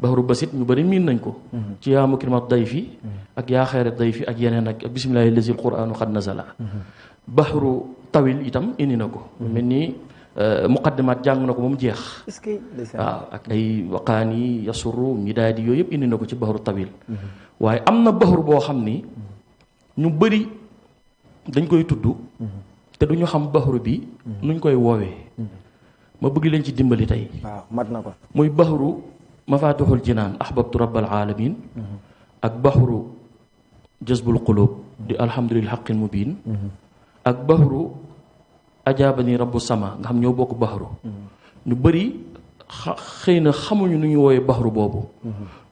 bahru basit ñu bëri miin nañ ko ci yaa mukrimat dayfi ak yaa xayrat dayfi ak yeneen ak bismillahi lazil qur'anu qad nazala bahru tawil itam indi na ko mel ni muqaddimaat jàng na ko ba mu jeex waaw ak ay waqaani yasuru midaadi yooyu yëpp indi na ko ci bahru tawil waaye am na bahru boo xam ni ñu bëri dañ koy tudd te duñu xam bahru bi nuñ koy woowee ma bëgg leen ci dimbali tey waaw mat na ko muy bahru mafatixul jinaan ahbabtu rabbal alamin ak bahru jazbul qulub di alhamdulillah haqqil mubin ak bahru ajaabani rabbu sama nga xam ñoo bokk bahru ñu bëri xëy na xamuñu nu ñu wooyee bahru boobu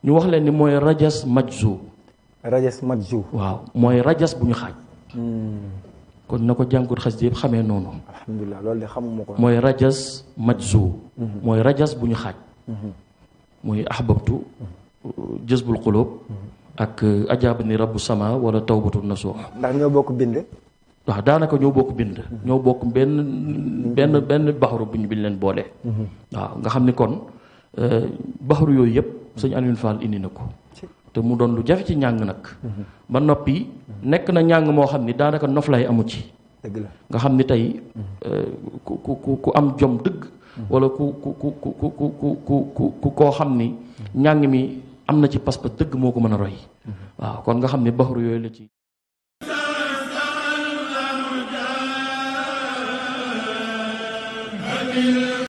ñu wax leen ni mooy rajas majzu waaw mooy rajas bu ñu xaaj kon na ko jàngut xas yëpp xamee noonu alhamdulilah loolu de xamuma ko mooy rajas majzu mooy rajas bu ñu xaaj muy ahbabtu jazbul qulub ak ajaabani rabbu sama wala tawbatu nasuux ndax ñoo bokk bind waaw daanaka ñoo bokk bind ñoo bokk benn baxaru bu ñu biñ leen boole waaw nga xam ni kon baxaru yooyu yëpp sëñ Alioune Fall indi na ko te mu doon lu jafe ci njàng nag ba noppi nekk na njàng moo xam ni daanaka noflaay amu ci dëgg la nga xam ni tey ku am jom dëgg wala ku koo xam ni njàng mi am na ci pas-pas dëgg moo ko mën a roy waaw kon nga xam ni baxaru yooyu la ci